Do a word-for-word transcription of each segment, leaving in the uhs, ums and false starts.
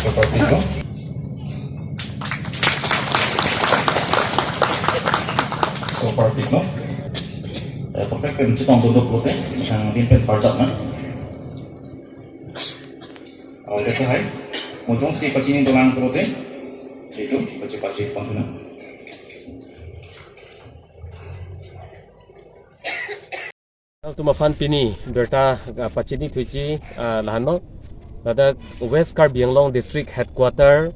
Property, no? Property, no? Eh, property pen chetong dodok pulote, sang din pen parjap na. Oke, hai. Mo jongsi pachini dolang pulote, itu, pachi-pachi pon na. Alangtum aphan pini birta, ah, pachini thuji, ah, lahenlo. Ladak West Karbi Anglong District Headquarter,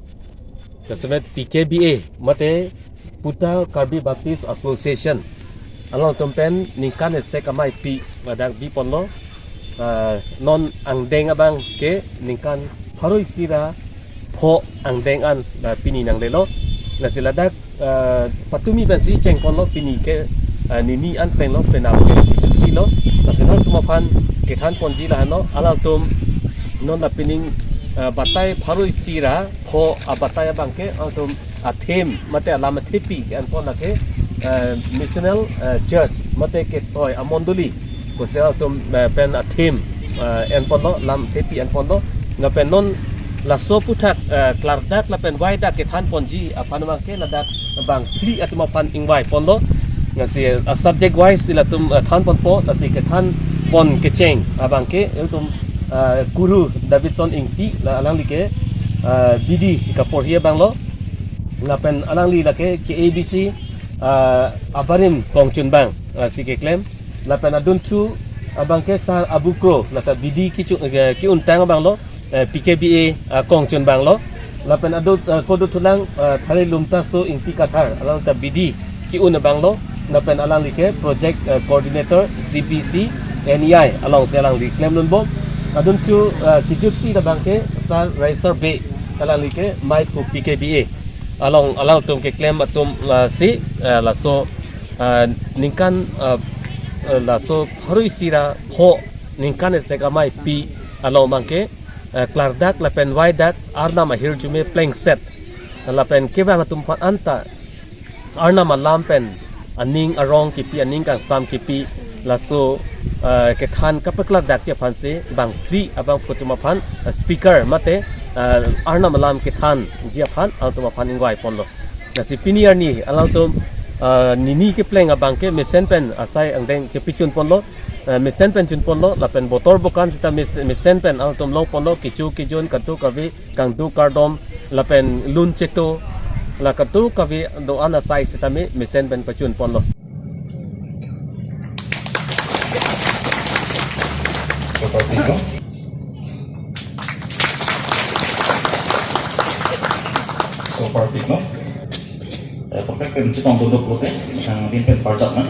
jasemet P K B A, mate Puta Karbi Baptist Association, alangtum pen ningkan esek amei pi ladak bi ponlo. Ah, non angdeng abang ke ningkan pharo isi ra pho angdeng an, ah, pini nanglelo. Lasi ladak, ah, patumi pensi cheng ponlo, pini ke, ah, nini an penglo, penap ke kichuksi lo. Lasi alangtum aphan kethan ponji lahenlo, alangtum non la pining, ah, batai pharo isi ra pho abatai abang ke alangtum a-theme mate alam athepi ke-en pon lake, eh, missional, eh, church mate ketoi amondoli pusi alangtum, eh, pen a-theme, eh, en ponlo, lam athepi en ponlo. Lapen non laso aphuthak, eh, klardak lapen vaidak kethan ponji aphan abang ke ladak bang phli atum aphan ingvai ponlo. Lasi, eh, subject wise si latum, eh, than ponpo, lasi kethan pon kecheng abang ke ilitum, eh, Guru Davidson Ingti, la alangli ke, eh, B D kaporhi abang lo. Lapen alangli lake K A B C, ah, abarim kongchunbang, ah, si keklem. Lapen adunthu abang ke Sar Abu Kro, lata B D kichu-, eh, ki-untang abang lo, eh, P K B A, ah, kongchunbang lo. Lapen adut, eh, koduthulang, eh, Thare Lumtaso Ingti Kathar, alang ta B D ki-un abang lo. Lapen alangli ke project, eh, coordinator C B C N E I alongsi alangli klemdunbom. Adunthu, eh, kejutsi abang ke Sar Raisar Bey, alangli ke maiphu P K B A. Along, alangtum keklem atum, ah, si, ah, laso, ah, ningkan, ah, ah, laso pharo isi ra pho ningkan esek amei pi along abang ke, ah, klardak lapen vaidak Arnam ahirjume plengset. Lapen kevang atum aphan anta Arnam alam pen aning arong kipi, aning kangsam kipi, laso, eh, kethan kapaklardakji aphansi bang phli abangphu atum aphan, eh, speaker mate, eh, Arnam alam kethanji aphan alangtum aphan ingvai ponlo. Lasi pini arni alangtum, eh, nini kepleng abang ke mesen pen asai angdeng chepechun ponlo, eh, mesen pen chun ponlo, lapen botor bokan sita mes-, mesen pen alangtum long ponlo, kecho kejun, kadokave kangduk kardom lapen lun cheto, la kadokave do-an asai sitame mesen pen pachun ponlo. Property, no? Property, no? Eh, property pen chetong dodok pulote, sang din pen parjap na.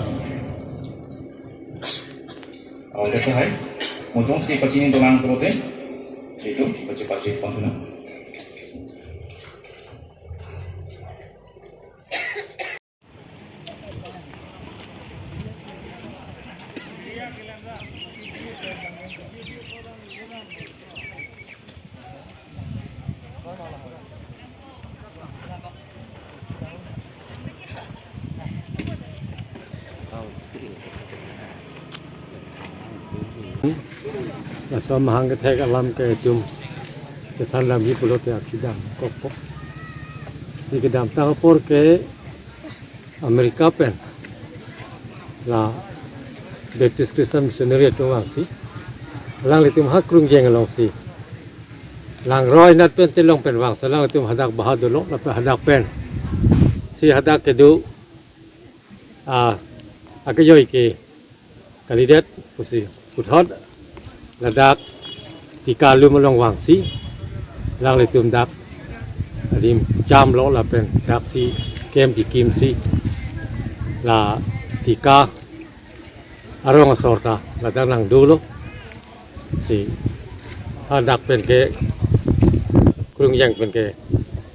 Oke, hai. Mo jongsi pachini dolang pulote, itu, pachi-pachi pon na. Laso mahang kethek alam ke itum chethan lamji pulote aphi damkokpo. Si kedamtang apor ke America pen la Baptist Christian Missionary atum vangsi, alanglitum ha Krungjeng alongsi langroi nat pen telong pen vangsi alanglitum hadak bahadolo lapen hadak pen si hadak kedo, ah, akejoi ke kalidet pusi puthot ladak Tika alum along vangsi alanglitum dak adim jamlo lapen daksi kem kekimsi la Tika arong asor ta ladak nangdolo. Si hadak pen ke Krungjeng pen ke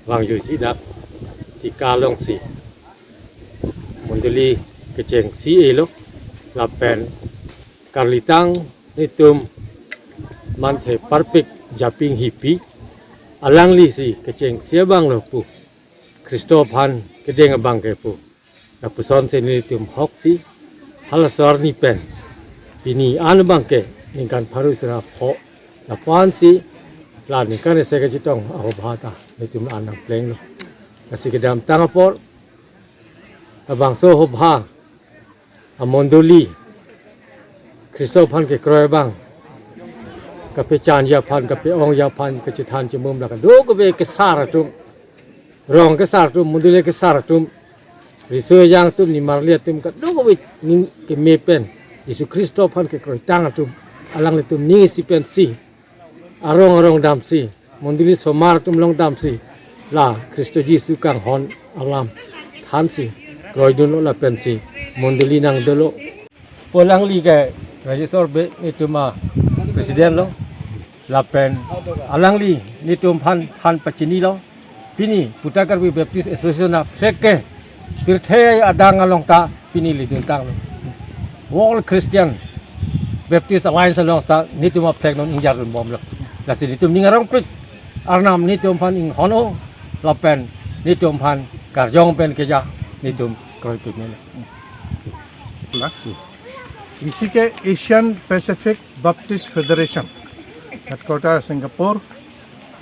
vangjuisi dak Tika alongsi mondoli kechengsi elo lapen karlitang netum manthe parpik japing hipi alanglisi kechengsi abanglo pu, Khristo aphan kedeng abang ke pu, lapuson si netum hoksi halaso arni pen Pini an abangke ningkan pharo sera pho lapu-ansi la ningkan isi kachetong ahobha ta netum an nangplenglo. Lasi kedamtang apor labangso ahobha amondoli Khristo aphan kekroi abang kapechanji aphan, kape-ongji aphan, kachethan chemum la kadokave kesar atum, rong kesar atum, mondoli kesar atum, riso ejang atum, nimarli atum, kadokave ning keme pen Jisu Khristo aphan kekroitang atum, alanglitum ning isi pensi, arong arong damsi, mondoli osomar atum along damsi, la Khristo Jisu kanghon alam thansi kroidunlo lapensi mondoli nangdolo. Pu alangli ke Rajeswar Bey netum a-president lo, lapen alangli netum aphan than pachinilo. Pini Puta Karbi Baptist Association a-flag ke pirthe adang along ta pini liduntanglo. World Christian Baptist Alliance along ta netum a-flag non ingjardunbomlo. Lasi netum ning arongpik, Arnam netum aphan inghon-o, lapen netum aphan karjong pen keja netum kroipik melo. Isi ke Asian Pacific Baptist Federation, headquarter Singapore,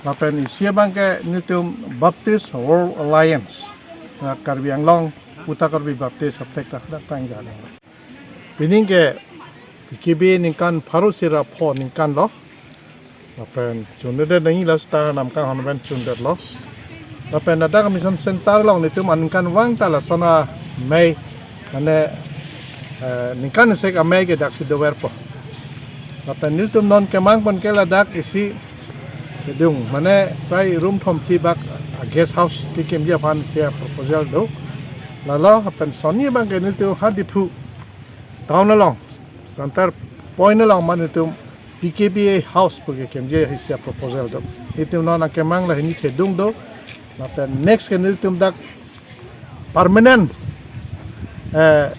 lapen isi abangke netum Baptist World Alliance, na Karbi Anglong, Puta Karbi Baptist a-flag ta dak tang ja. Pining ke P K B A ningkan pharo sera pho ningkan lo. Lapen chundet nangji la seta Arnam kanghon pen chundetlo. Lapen ladak Mission Center along netum aningkan vang ta lason amei, mane, eh, ningkan sek amei ke daksi doverpo. Lapen netum non kemangpon ke ladak isi kedung, mane prai room thomphli bak a-guest house kekimji aphan isi a-proposal do. Lalo lapen sonni abangke netum ha Diphu town along, center point along mane netum P K B A house pu kekimji isi a-proposal do. Netum non akemang la hini thedung do. Lapen next ke netum dak permanent, eh,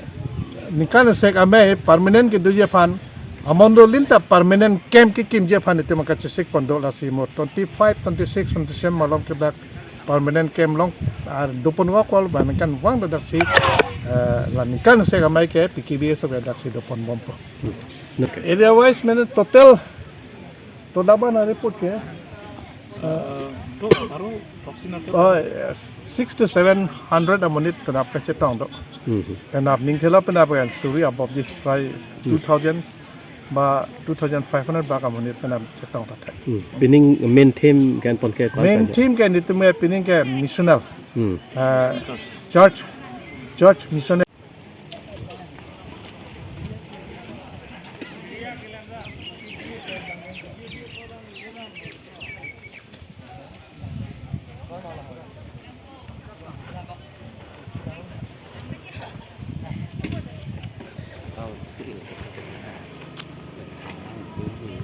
ningkan sek amei permanent kedoji aphan, amondoli ta permanent camp kekimji aphan netum kachesik pon do, lasi mo twenty-five, twenty-six, twenty-seven malom ke dak permanent camp along, ah, dopon wa kol ba ningkan vang ta daksi, eh, la ningkan sek amei ke P K B A so ke daksi doponbompo. Hmm. Okay. Area wise mane total, to daba na report ke? Eh, to, aro proxy na to? Oh, yes. Six to seven hundred amonit penap kachetong do. Hmm. Penap ningthelo penap kan suri abobji prai Hmm. two thousand ba two thousand five hundred bak amonit penap chetong ta thek. Hmm. Pining main theme ke-en pon ke ko-an Main kanja? Theme ke netum ke pining ke missional. Hmm. Eh, church, church missional.